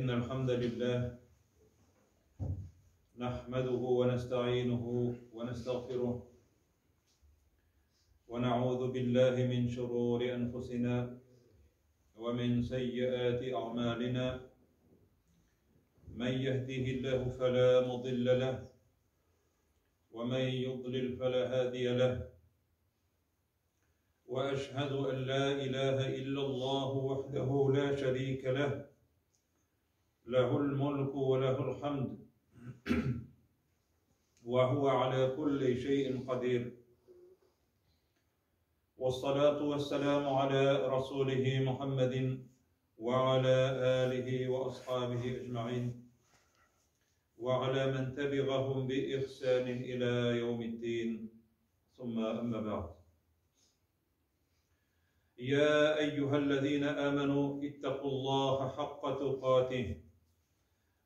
إن الحمد لله نحمده ونستعينه ونستغفره ونعوذ بالله من شرور أنفسنا ومن سيئات أعمالنا من يهده الله فلا مضل له ومن يضلل فلا هادي له واشهد ان لا اله الا الله وحده لا شريك له له الملك وله الحمد وهو على كل شيء قدير والصلاه والسلام على رسوله محمد وعلى اله واصحابه اجمعين وعلى من تبعهم باحسان الى يوم الدين ثم اما بعد يا ايها الذين امنوا اتقوا الله حق تقاته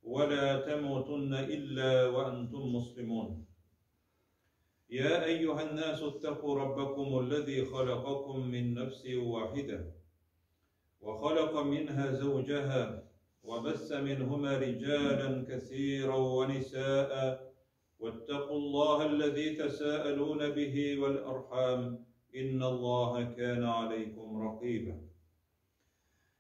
ولا تموتن الا وانتم مسلمون يا ايها الناس اتقوا ربكم الذي خلقكم من نفس واحده وخلق منها زوجها وبث منهما رجالا كثيرا ونساء واتقوا الله الذي تساءلون به والارحام ان الله كان عليكم رقيبا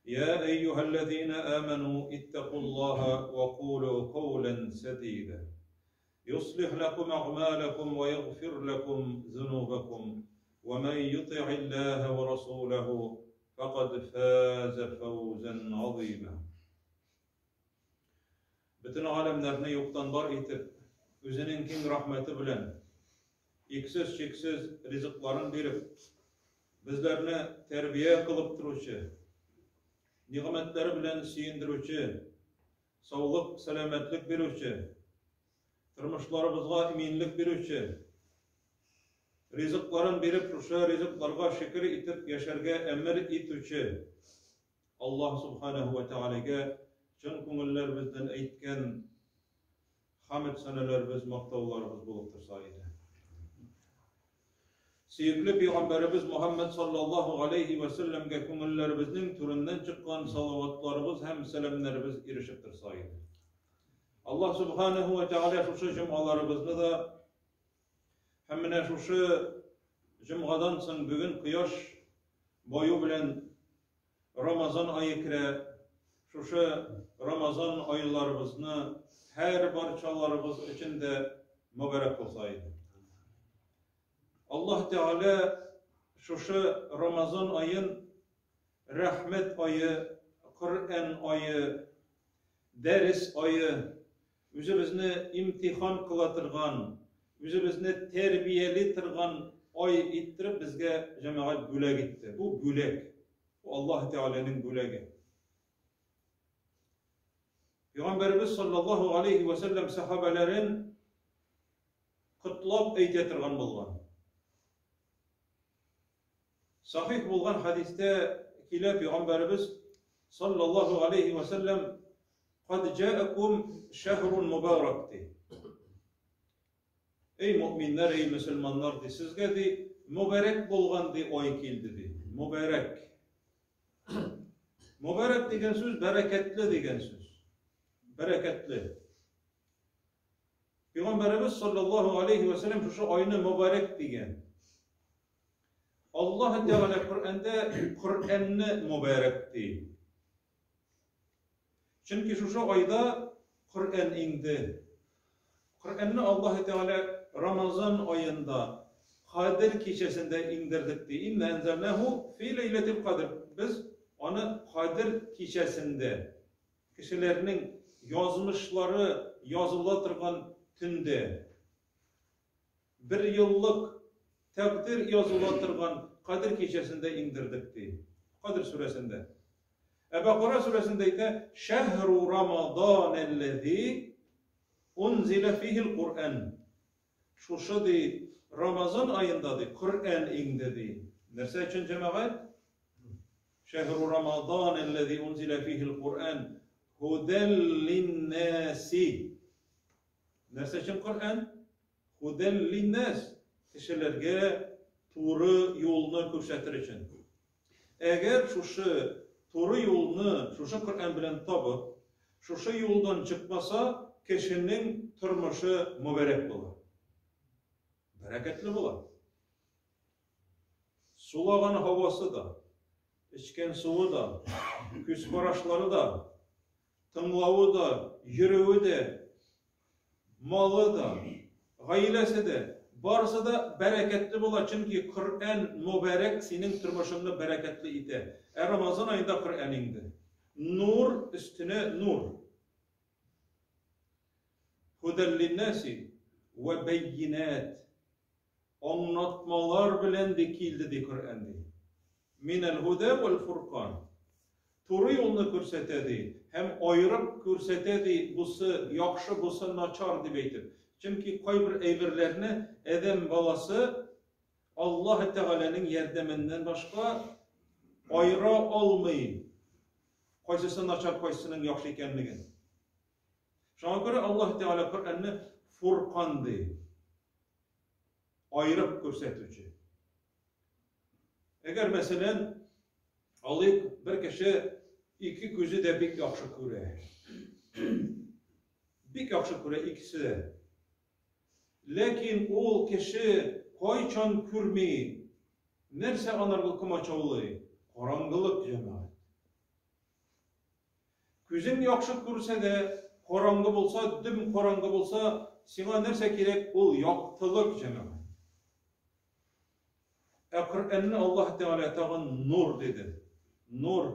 يا ايها الذين امنوا اتقوا الله وقولوا قولا سديدا يصلح لكم اعمالكم ويغفر لكم ذنوبكم ومن يطع الله ورسوله فقد فاز فوزا عظيما Бөтен галәмнәрне юктан бар итеп, үзенең киң рәхмәте белән иксез-чиксез ризыкларын биреп, безләрне тәрбия кылып торучы, нигъмәтләре белән сөендерүче, саулык, сәламәтлек бирүче, тормышларыбызга иминлек бирүче, ризыкларын биреп, шушы ризыкларга шөкер итеп яшәргә әмер итүче Аллаһ Субханаһу ва Тәгаләгә чын күңелләребездән әйткән хәмд сәнәләребез, мактауларыбыз булып торса иде. Сөекле пәйгамбәребез Мухаммад саллаллаһу алейхи ва сәлләмгә күңелләребезнең түреннән чыккан салаватларыбыз һәм сәламнәребез ирешеп торса иде. Аллаһ Субханаһу ва Тәгалә шушы җомгаларыбызны да һәм менә шушы җомгадан соң бүген кояш баю белән Рамазан ае керә. Шушы Рамазан айларыбызны һәр барчаларыбыз өчен дә мөбарәк булса иде. Аллаһ Тәгалә шушы Рамазан аен рәхмәт ае, Коръән ае, дәрес ае, үзебезне имтихан кыла торган, үзебезне тәрбияли торган ай иттереп безгә җәмәгать бүләк итте. Бу бүләк. Бу Аллаһ Тәгаләнең бүләге. Пәйгамбәребез саллаллаһу алейхи ва сәлләм сахабәләрен котлап әйтә торган булган. Сахих булган хәдистә килә пәйгамбәребез саллаллаһу алейхи ва сәлләм Кад җаакум шәһрун мубарак ди. Эй мөминнәр, эй мөселманнар ди, сезгә ди мөбарәк булган ди ай килде ди. Мөбарәк. Мөбарәк дигән сүз бәрәкәтле дигән сүз. Бәрәкәтле. Пәйгамбәребез саллаллаһу алейхи ва сәлләм шушы айны мөбарәк дигән. Аллаһ Тәгалә Коръәндә Коръәнне мөбарәк ди. Чөнки шушы айда Коръән иңде. Коръәнне Аллаһ Тәгалә Рамазан аенда Кадер кичәсендә иңдердек ди. Инна анзалнаху фи ләйләтил кадр. Без аны Кадер кичәсендә кешеләрнең язмышлары языла торган төндә бер еллык тәкъдир языла торган Кадер кичәсендә иңдердек ди. Кадер сүрәсендә. Ә Бакара сүрәсендә әйтә, Шәһру Рамадан аллази унзила фихил Куръан. Шушы ди Рамазан аенда ди Коръән иңде ди. Нәрсә өчен җәмәгать? Шәһру Рамадан аллази унзила фихил Куръан һудәл линнаси. Нәрсә өчен Коръән? Худәл линнәс, кешеләргә туры юлны күрсәтер өчен. Әгәр шушы туры юлны шушы Коръән белән табып, Шушы юлдан чыкмаса, кешенең тормышы мөбарәк була. Бәрәкәтле була. Сулаган һавасы да, эчкән суы да, күз карашлары да, тыңлавы да, йөрүе дә, малы да, гаиләсе дә, барысы да бәрәкәтле була, чөнки Коръән мөбарәк синең тормышыңны бәрәкәтле итә. Ә Рамазан аенда Коръән инде. Нур өстенә нур. Һудәл линнаси вә бәйинәт. Аңлатмалар белән ди килде ди Коръән ди. Минәл һудә вәл фуркан. Туры юлны күрсәтә ди һәм аерып күрсәтә ди, бусы яхшы, бусы начар дип әйтеп. Чөнки кайбер әйберләрне адәм баласы Аллаһ Тәгаләнең ярдәменнән башка аера алмый. Кайсысы начар, кайсысының яхшы икәнлеген. Шуңа күрә Аллаһ Тәгалә Коръәнне Фуркан ди. Аерып күрсәтүче. Әгәр, мәсәлән, алыйк, бер кеше ике күзе дә бик яхшы күрә. Бик яхшы күрә икесе дә. Ләкин ул кеше кайчан күрми, нәрсә анарга комачаулый? Караңгылык, җәмәгать. Күзең яхшы күрсә дә, караңгы булса, дөм караңгы булса, сиңа нәрсә кирәк? Ул яктылык, җәмәгать. Ә Коръәнне Аллаһ Тәгалә тагын нур диде. Нур,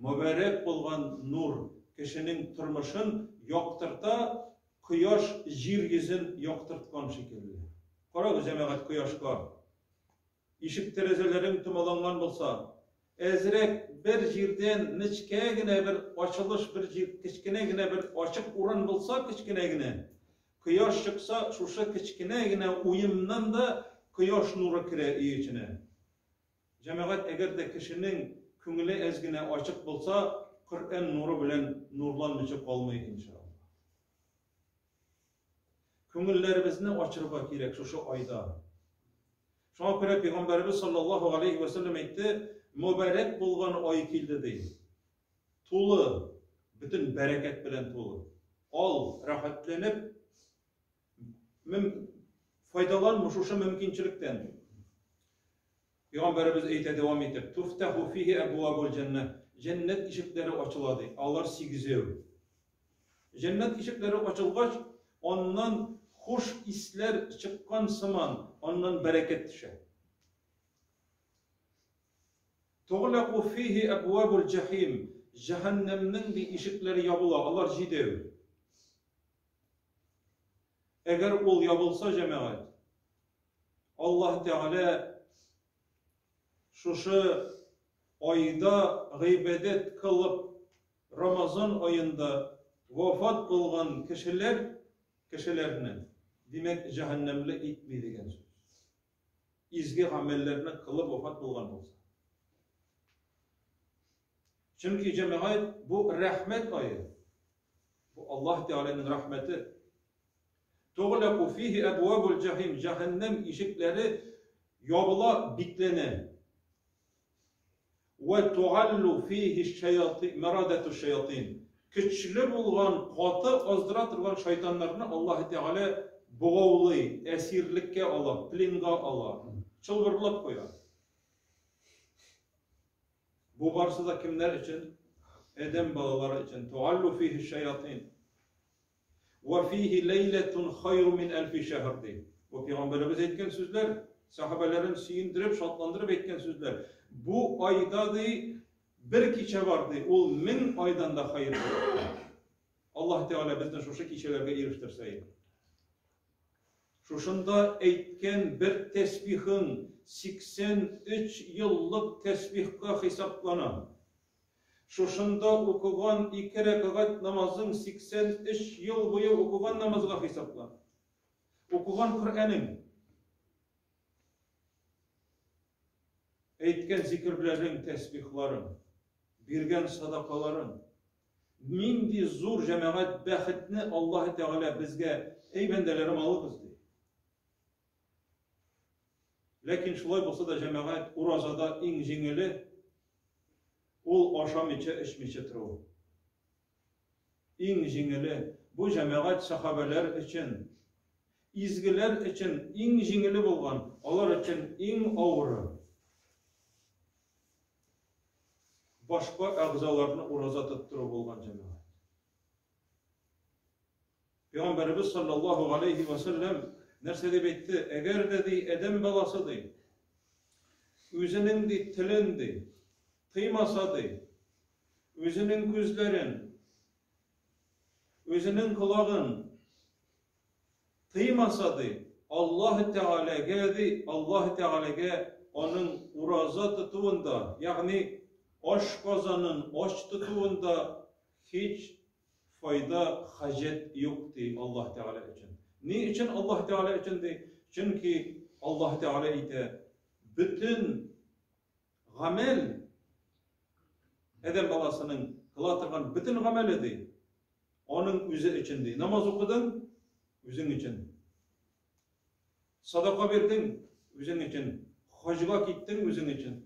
мөбарәк булган нур кешенең тормышын яктырта, кояш җир йөзен яктырткан шикелле. Карагыз, җәмәгать, кояшка. Ишек тәрәзәләрең томаланган булса, әзрәк бер җирдән нечкә генә бер ачылыш, бер җир, кечкенә генә бер ачык урын булса, кечкенә генә, кояш чыкса, шушы кечкенә генә уемнан да кояш нуры керә өй эченә. Җәмәгать, әгәр дә кешенең күңеле әз генә ачык булса, Коръән нуры белән нурланмыйча калмый, иншалла. Күңелләребезне ачырга кирәк шушы айда. Шуңа күрә Пәйгамбәребез саллаллаһу алейхи ва сәлләм әйтте, мөбарәк булган ай килде ди. Тулы, бөтен бәрәкәт белән тулы. Ал, рәхәтләнеп, файдалан шушы мөмкинчелектән. Пәйгамбәребез әйтә дәвам итеп, Туфтаху фихи әбвабул җәннә. Җәннәт ишекләре ачыла ди. Алар сигезәү. Җәннәт ишекләре ачылгач, аннан хуш исләр чыккан сыман, аннан бәрәкәт төшә. Туглаку фихи әбвабул җәхим. Җәһәннәмнең ди ишекләре ябыла, алар җидәү. Әгәр ул ябылса, җәмәгать, Аллаһ Тәгалә шушы айда гыйбадәт кылып, Рамазан аенда вафат булган кешеләр, кешеләрне, димәк, җәһәннәмле итми дигән сүз. Изге гамәлләрне кылып вафат булган булса. Чөнки җәмәгать бу рәхмәт ае. Бу Аллаһ Тәгаләнең рәхмәте. Туглаку фихи әбвабул җәхим, җәһәннәм ишекләре ябыла, бикләнә. Вә тугаллу фихи шаятин, марадату шаятин. Көчле булган, каты аздыра торган шайтаннарны Аллаһ Тәгалә богаулый, әсирлеккә ала, пленга ала, чылбырлап куя. Бу барысы да кемнәр өчен? Адәм балалары өчен. Тугаллу фихи шаятин. Вә фихи ләйләтун хайру мин әлфи шәһр ди. Бу пәйгамбәребез әйткән сүзләр, сәхабәләрен сөендереп, шатландырып әйткән сүзләр. Бу айда ди бер кичә бар ди, ул 1000 айдан да хәерле. Аллаһ Тәгалә безне шушы кичәләргә ирештерсә иде. Шушында әйткән бер тәсбихың 83 еллык тәсбихка хисаплана. Шушында укыган ике рәкәгать намазың 83 ел буе укыган намазга хисаплана. Укыган Коръәнең, әйткән зикерләрең, тәсбихларың, биргән садакаларың. Нинди зур җәмәгать бәхетне Аллаһы Тәгалә безгә, әй бәндәләрем, алыгыз ди. Ләкин шулай булса да, җәмәгать, уразада иң җиңеле ул ашамыйча, эчмичә тору. Иң җиңеле, бу җәмәгать сәхабәләр өчен, изгеләр өчен иң җиңеле булган, алар өчен иң авыры. Башка әгъзаларны ураза тоттыру булган җәмәгать. Пәйгамбәребез саллаллаһу алейхи ва сәлләм нәрсә дип әйтте? Әгәр дә ди адәм баласы ди, үзенең ди телен ди, тыймаса ди, үзенең күзләрен, үзенең колагын тыймаса ди, Аллаһ Тәгаләгә ди, Аллаһ Тәгаләгә аның ураза тотуында, ягъни ашказанын ач тотуында һич файда, хаҗәт юк ди Аллаһ Тәгалә өчен. Ни өчен Аллаһ Тәгалә өчен ди? Чөнки Аллаһ Тәгалә әйтә, бөтен гамәл адәм баласының кыла торган бөтен гамәле ди, аның үзе өчен ди. Намаз укыдың, үзең өчен. Садака бирдең, үзең өчен. Хаҗга киттең, үзең өчен.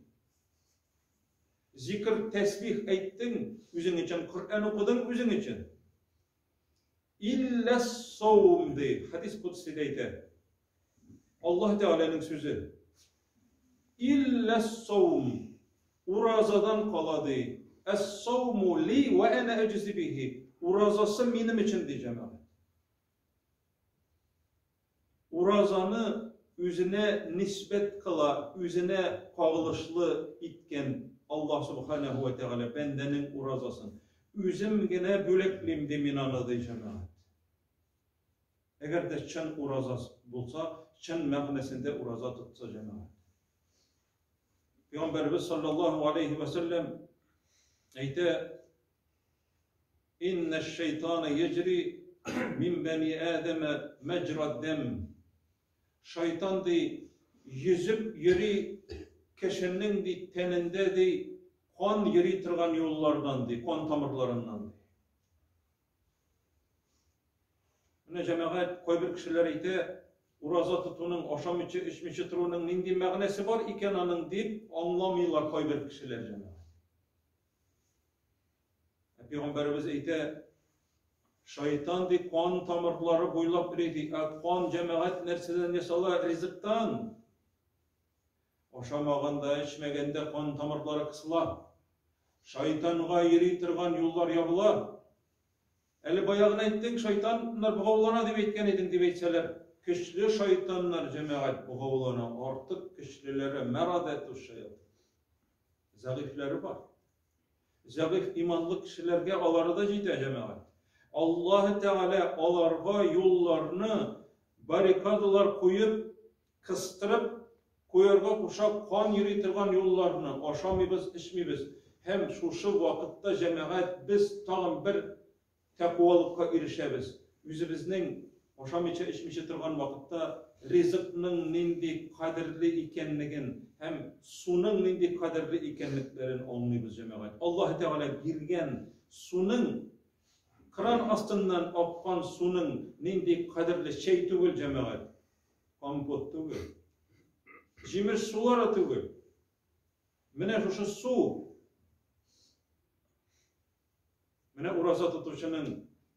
Зикр, тәсбих әйттең, үзең өчен. Коръән укыдың, үзең өчен. Иллә саум ди, хадис кудсидә әйтә. Аллаһ Тәгаләнең сүзе. Иллә саум уразадан кала ди. Әс-сауму ли ва ана әҗзи бихи. Уразасы минем өчен ди җәмәгать. Уразаны үзенә нисбәт кыла, үзенә кагылышлы иткән Аллаһ Субханәһү вә Тәгалә бәндәнең уразасын. Үзем генә бүләклим ди мин аны ди җәмәгать. Әгәр дә чын ураза булса, чын мәгънәсендә ураза тотса җәмәгать. Пәйгамбәребез саллаллаһу алейхи ва сәлләм әйтә, Инна шайтана яҗри мин бани Адама мәҗра дам. Шайтан ди йөзеп йөри кешенең ди тәнендә ди кан йөри торган юллардан ди, кан тамырларыннан ди. Менә җәмәгать, кайбер кешеләр әйтә, ураза тотуның, ашамыйча, эчмичә торуның нинди мәгънәсе бар икән аның дип аңламыйлар кайбер кешеләр җәмәгать. Ә пәйгамбәребез әйтә, шайтан ди кан тамырлары буйлап йөри ди. Ә кан җәмәгать нәрсәдән ясала? Ризыктан. Ашамаганда, эчмәгәндә кан тамырлары кысыла. Шайтанга йөри торган юллар ябыла. Әле баягын әйттең, шайтаннар богаулана дип әйткән идең, дип әйтсәләр, көчле шайтаннар, җәмәгать, богаулана, артык көчлеләре, мәрадәту шаятин. Зәгыйфьләре бар. Зәгыйфь иманлы кешеләргә алары да җитә, җәмәгать. Аллаһ Тәгалә аларга юлларны баррикадалар куеп, кыстырып куярга куша, кан йөри торган юлларны ашамыйбыз, эчмибез. Һәм шушы вакытта, җәмәгать, без тагын бер тәкъвалыкка ирешәбез. Үзебезнең ашамыйча, эчмичә торган вакытта ризыкның нинди кадерле икәнлеген һәм суның нинди кадерле икәнлекләрен аңлыйбыз, җәмәгать. Аллаһы Тәгалә биргән суның, кран астыннан аккан суның нинди кадерле, чәй түгел, җәмәгать, компот түгел, җимеш сулары түгел. Менә шушы су. Менә ураза тотучының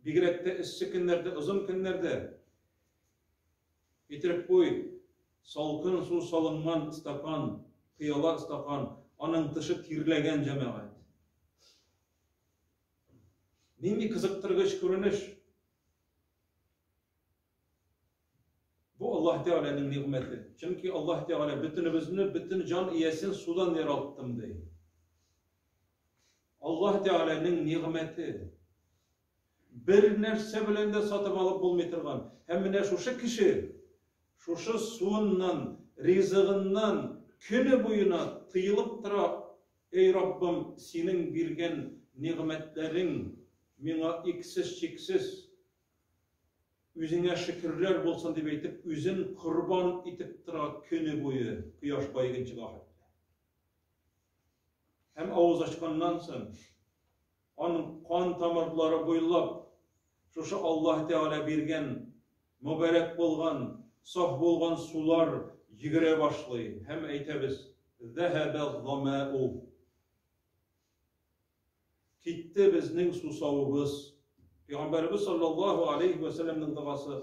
бигрәк тә эссе көннәрдә, озын көннәрдә китереп куй, салкын су салынган стакан, пыяла стакан, аның тышы тирләгән җәмәгать. Нинди кызыктыргыч күренеш. Бу Аллаһ Тәгаләнең нигъмәте. Чөнки Аллаһ Тәгалә бөтенебезне, бөтен җан иясен судан яралттым ди. Аллаһ Тәгаләнең нигъмәте. Бер нәрсә белән дә сатып алып булмый торган. Һәм менә шушы кеше шушы суыннан, ризыгыннан көне буена тыелып тора. Эй Раббым, синең биргән нигъмәтләрең миңа иксез-чиксез. Үзеңә шөкерләр булсын дип әйтеп, үзен корбан итеп тора көне буе, кояш баегынчыга хәтле. Һәм авыз ачканнан соң, аның кан тамырлары буйлап, шушы Аллаһ Тәгалә биргән мөбарәк булган, саф булган сулар йөгерә башлый. Һәм әйтәбез, Зәһәбә замау. Китте безнең сусавыбыз. Пәйгамбәребез саллаллаһу алейхи ва сәлләмнең догасы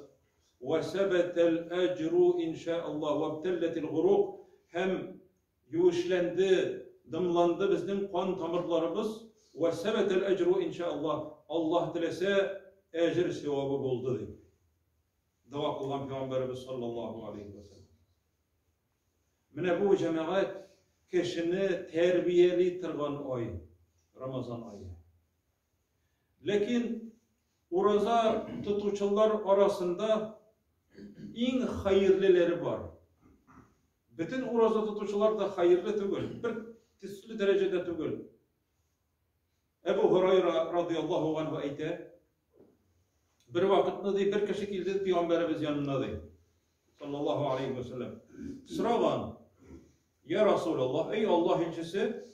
Ва сәбәтәл әҗру иншааллаһ ва бтәлләтил гурук һәм юешләнде, дымланды безнең кан тамырларыбыз ва сәбәтәл әҗру иншааллаһ Аллаһ теләсә әҗер савабы булды дип дога кылган пәйгамбәребез саллаллаһу алейхи ва сәлләм. Менә бу җәмәгать кешене тәрбияли торган ай, Рамазан ае. Ләкин ураза тотучылар арасында иң хәерлеләре бар. Бөтен ураза тотучылар да хәерле түгел, бер төсле дәрәҗәдә түгел. Әбу Һурайра радияллаһу анһу әйтә, бер вакытны ди, бер кеше килде пәйгамбәребез янына ди. Саллаллаһу алейхи ва саллям. Сораган: "Я Расулаллаһ, эй Аллаһ илчесе,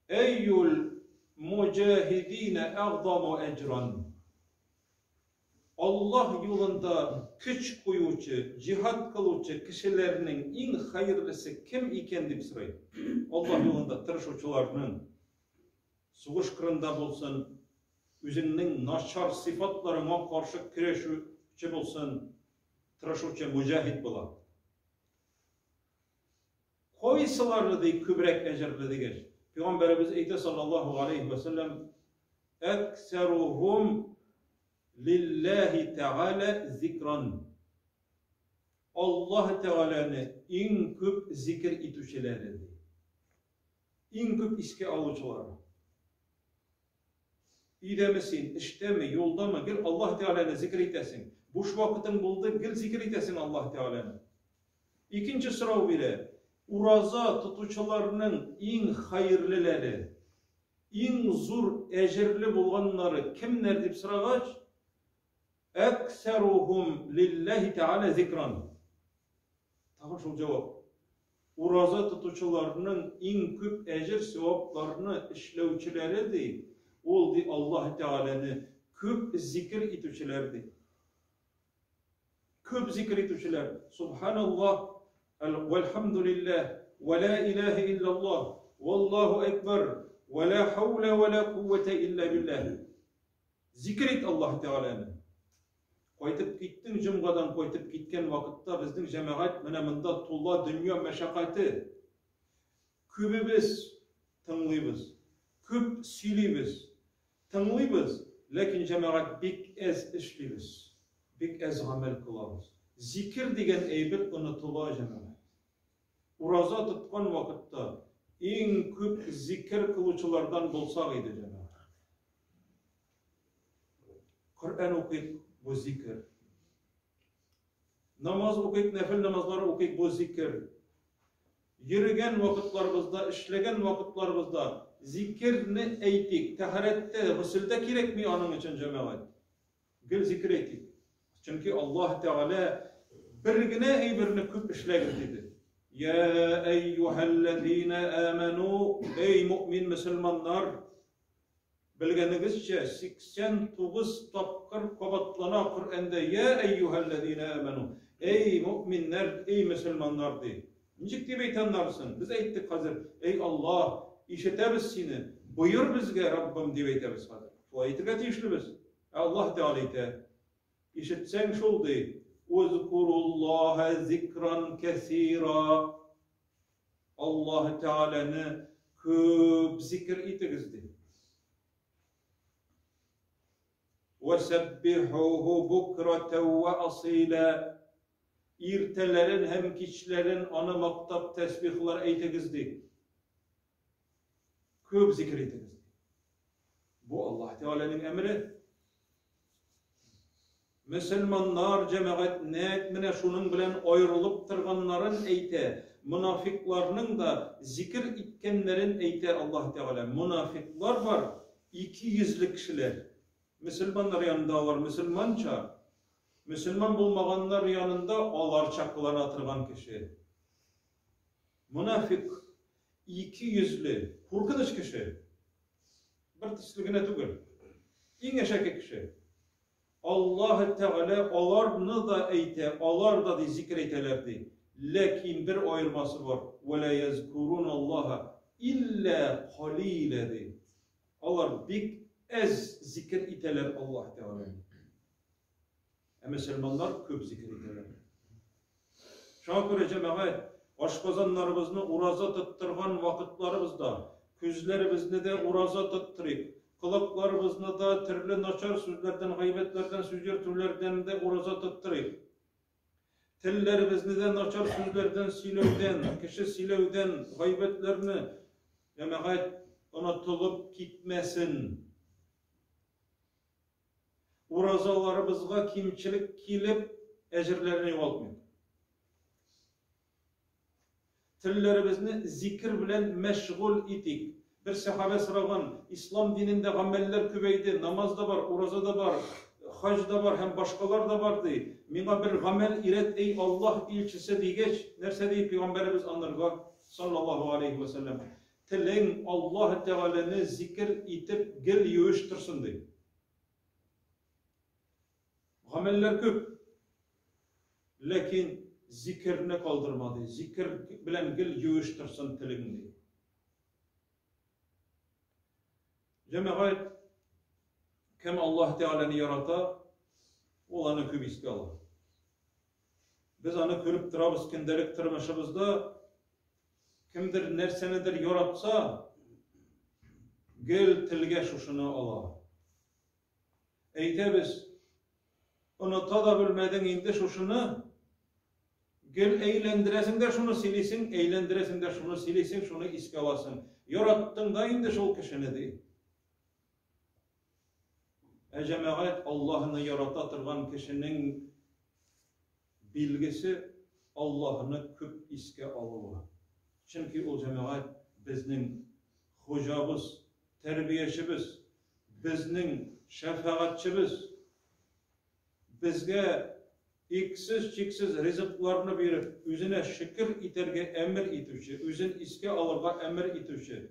әйюл муҗахидина әгъзаму әҗран?" Аллаһ юлында көч куючы, җиһад кылучы кешеләрнең иң хәерлесе кем икән дип сорый. Аллаһ юлында тырышучыларның, сугыш кырында булсын, үзеңнең начар сыйфатларыңа каршы көрәшүче булсын, тырышучы муҗаһид була. Кайсылары ди күбрәк әҗерле дигәч, Пәйгамбәребез әйтә саллаллаһу алейһи вә сәлләм, Әксәрухум лилләһи тәгалә зикран. Аллаһ Тәгаләне иң күп зикер итүчеләре ди. Иң күп искә алучылары. Өйдәме син, эштәме, юлдамы, гел Аллаһ Тәгаләне зикер итәсең. Буш вакытың булды, гел зикер итәсең Аллаһ Тәгаләне. Икенче сорау бирә. Ураза тотучыларның иң хәерлеләре, иң зур әҗерле булганнары кемнәр дип сорагач, Әксәрухум лилләһи тәгалә зикран. Тагын шул җавап. Ураза тотучыларның иң күп әҗер савапларны эшләүчеләре ди, ул ди Аллаһ Тәгаләне күп зикер итүчеләр ди. Күп зикер итүчеләр, Субханаллаһ, вәлхәмдүлилләһ, вә лә иләһә илляллаһ, валлаһу әкбәр, вә лә хәүлә вә лә куввәтә илля билләһ. Зикер ит Аллаһ Тәгаләне. Кайтып киттең җомгадан кайтып киткән вакытта безнең җәмәгать менә монда тула дөнья мәшәкате. Күбебез тыңлыйбыз, күп сөйлибез, Тыңлыйбыз, ләкин, җәмәгать, бик әз эшлибез, бик әз гамәл кылабыз. Зикер дигән әйбер онытыла, җәмәгать. Ураза тоткан вакытта иң күп зикер кылучылардан булсак иде, җәмәгать. Коръән укыйк, бу зикер. Намаз укыйк, нәфел намазлары укыйк, бу зикер. Йөрегән вакытларыбызда, эшләгән вакытларыбызда зикерне әйтик. Тәһарәттә, гөселдә кирәкми аның өчен, җәмәгать. Гел зикер әйтик. Чөнки Аллаһ Тәгалә бер генә әйберне күп эшләгез диде. Я әйюһәлләзина аману, эй мөэмин мөселманнар, Белгәнегезчә, 89 тапкыр кабатлана Коръәндә Йә әйюһәлләзинә әмәнү, әй мөэминнәр, эй мөселманнар ди. Ничек дип әйтә аннарысын? Без әйттек хәзер, әй Аллаһ, ишетәбез сине, боер безгә, Раббым, дип әйтәбез хәзер. Шулай әйтергә тиешлебез. Ә Аллаһ Тәгалә әйтә, ишетсәң шул ди, Узкуруллаһа зикран кәсира. Аллаһы Тәгаләне күп зикер итегез, ди. Вәсәббихуху букрата вә асила. Иртәләрен һәм кичләрен аны мактап тәсбихлар әйтегез, ди. Күп зикер итегез. Бу Аллаһ Тәгаләнең әмере. Мөселманнар җәмәгать нәкъ менә шуның белән аерылып торганнарын әйтә, монафикъларның да зикер иткәннәрен әйтә Аллаһ Тәгалә. Монафикълар бар, икейөзле кешеләр. Мөселманнар янында алар мөселманча, мөселман булмаганнар янында аларча кылана торган кеше. Монафикъ, икейөзле, куркыныч кеше. Бер төсле генә түгел. Иң әшәке кеше. Аллаһ Тәгалә аларны да әйтә, алар да ди зикер әйтәләр ди. Ләкин бер аермасы бар, Вә лә язкуруналлаһа илля калиля ди. Алар бик әз зикер итәләр Аллаһ Тәгаләне. Ә мөселманнар күп зикер итәләр. Шуңа күрә, җәмәгать, ашказаннарыбызны ураза тоттырган вакытларыбызда күзләребезне дә ураза тоттырыйк, колакларыбызны да төрле начар сүзләрдән, гайбәтләрдән, сүз йөртүләрдән дә ураза тоттырыйк. Телләребезне дә начар сүзләрдән сөйләүдән, кеше сөйләүдән, гайбәтләрне, җәмәгать, онытылып китмәсен. Уразаларыбызга кимчелек килеп, әҗерләрне югалтмыйк. Телләребезне зикер белән мәшгуль итик. Бер сәхабә сораган, Ислам динендә гамәлләр күбәйде, намаз да бар, ураза да бар, хаҗ да бар һәм башкалар да бар, ди. Миңа бер гамәл өйрәт, эй Аллаһ илчесе, дигәч, нәрсә ди пәйгамбәребез анарга, саллаллаһу алейһи вә сәлләм? Телең Аллаһ Тәгаләне зикер итеп гел юеш торсын, ди. Гамәлләр күп. Ләкин зикерне калдырма, ди. Зикер белән гел юеш торсын телең, ди. Җәмәгать, кем Аллаһ Тәгаләне ярата, ул аны күп искә ала. Без аны күреп торабыз көндәлек тормышыбызда. Кемдер нәрсәнедер яратса, гел телгә шушыны ала. Әйтәбез, оныта да белмәдең инде шушыны. Гел әйләндерәсең дә шуны сөйлисең, әйләндерәсең дә шуны сөйлисең, шуны искә аласың. Яраттың да инде шул кешене, ди. Ә җәмәгать Аллаһны ярата торган кешенең билгесе Аллаһны күп искә алуы. Чөнки ул җәмәгать безнең хуҗабыз, тәрбиячебез, безнең шәфәгатьчебез, безгә иксез-чиксез ризыкларны биреп, үзенә шөкер итәргә әмер итүче, үзен искә алырга әмер итүче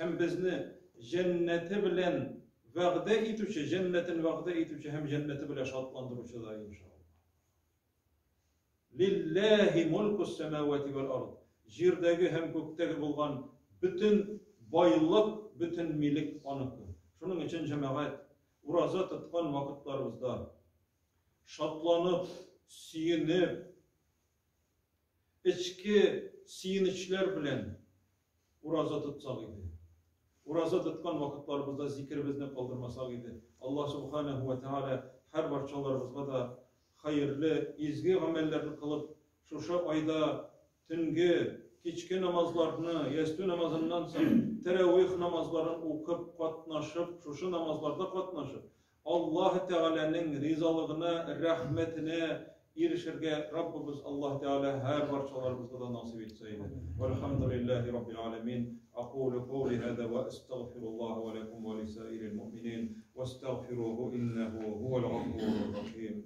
һәм безне җәннәте белән вәгъдә итүче, җәннәтен вәгъдә итүче һәм җәннәте белән шатландыручы да, иншалла. Лилләһи мулкус сәмавати вәл ард. Җирдәге һәм күктәге булган бөтен байлык, бөтен милек аныкы. Шуның өчен, җәмәгать, ураза тоткан вакытларыбызда шатланып, сөенеп, эчке сөенечләр белән ураза тотсак иде. Ураза тоткан вакытларыбызда зикеребезне калдырмасак иде. Аллаһ Субханаһу ва Тааля һәр барчаларыбызга да хәерле, изге гамәлләрне кылып, шушы айда төнге, кичке намазларны, ястү намазыннан соң тәравих намазларын укып, катнашып, шушы намазларда катнашып, Аллаһ Тәгаләнең ризалыгына, рәхмәтенә ирешергә Раббыбыз Аллаһ Тәгалә һәр барчаларыбызга да насыйп итсә иде. Вальхамдулиллаһи раббил аламин. Акулу каули һаза ва астагфируллаһа ва лакум ва лисаирил муъминин вастагфируху иннаху хувал гафурур рахим.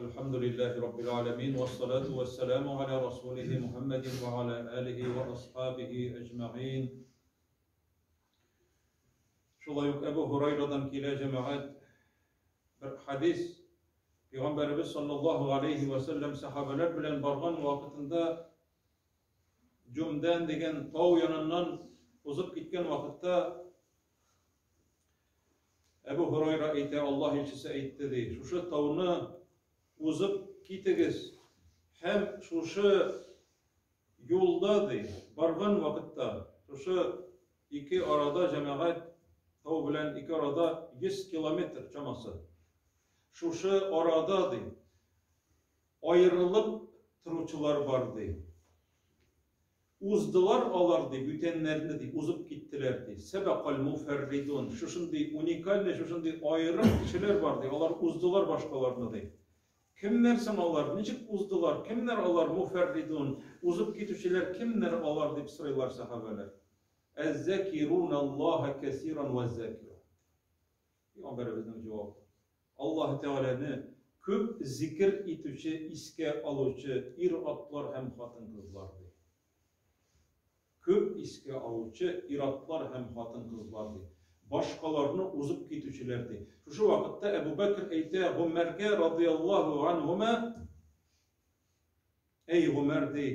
الحمد لله رب العالمين والصلاة والسلام على رسوله محمد وعلى آله وأصحابه أجمعين. Шулай ук Әбу Һурайрадан килә җәмәгать бер хадис. Пәйгамбәребез саллаллаһу алейхи ва сәлләм сахабәләр белән барган вакытында Җумдән дигән тау яныннан узып киткән вакытта Әбу Һурайра әйтә, Аллаһ илчесе әйтте ди, шушы тауны узып китегез һәм шушы юлда ди, барган вакытта шушы ике арада җәмәгать тау белән ике арада 100 километр чамасы. Шушы арада ди, аерылып торучылар бар ди. Уздылар алар ди, бүтәннәрне ди, узып киттеләр ди. Сәбәкал муфәрридун. Шушындый уникальный, шушындый аерым кешеләр бар ди. Алар уздылар башкаларны ди. Кемнәр соң алар? Ничек уздылар? Кемнәр алар муфәрридун? Узып китүчеләр кемнәр алар дип сорыйлар сәхабәләр. Әз-закирун Аллаһа кәсиран вәз-закират. Пәйгамбәребезнең җавабы. Аллаһ Тәгаләне күп зикер итүче, искә алучы ир-атлар һәм хатын-кызлар ди. Күп искә алучы ир-атлар һәм хатын-кызлар, ди. Башкаларны узып китүчеләр, ди. Шушы вакытта Әбу Бәкр әйтә Гомәргә радыяллаһу анһума, Әй Гомәр, ди,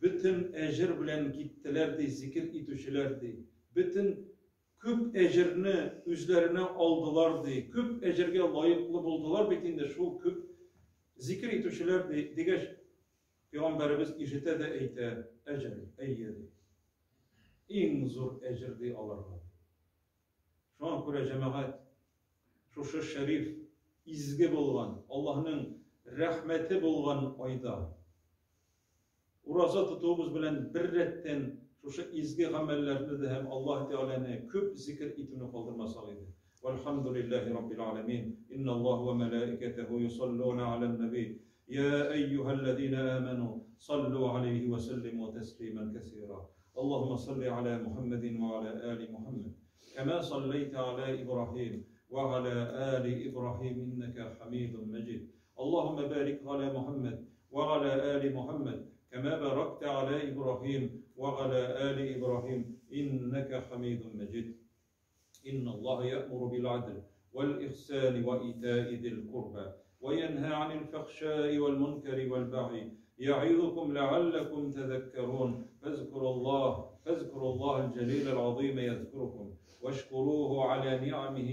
бөтен әҗер белән киттеләр, ди, зикер итүчеләр, ди. Бөтен күп әҗерне үзләренә алдылар, ди. Күп әҗергә лаеклы булдылар бит инде шул күп зикер итүчеләр, ди, дигәч, Пәйгамбәребез ишетә дә әйтә, Әҗер, әйе, ди. Иң зур әҗер, ди аларга. Шуңа күрә, җәмәгать, шушы шәриф, изге булган, Аллаһның рәхмәте булган айда ураза тотуыбыз белән беррәттән шушы изге гамәлләрне дә һәм Аллаһ Тәгаләне күп зикер итүне калдырмасак иде. Вальхамдулиллаһи раббил аламин. Инналлаһа ва малаикатаһу юсаллуна алан наби. يا أيها الذين آمنوا صلوا عليه وسلموا تسليما كثيرا. اللهم صل على محمد وعلى آل محمد كما صليت على إبراهيم وعلى آل إبراهيم إنك حميد مجيد. اللهم بارك على محمد وعلى آل محمد كما باركت على إبراهيم وعلى آل إبراهيم إنك حميد مجيد. إن الله يأمر بالعدل والإحسان وإيتاء ذي القربى وينهى عن الفحشاء والمنكر والبغي يعظكم لعلكم تذكرون. فاذكروا الله، فاذكروا الله الجليل العظيم يذكركم، واشكروه على نعمه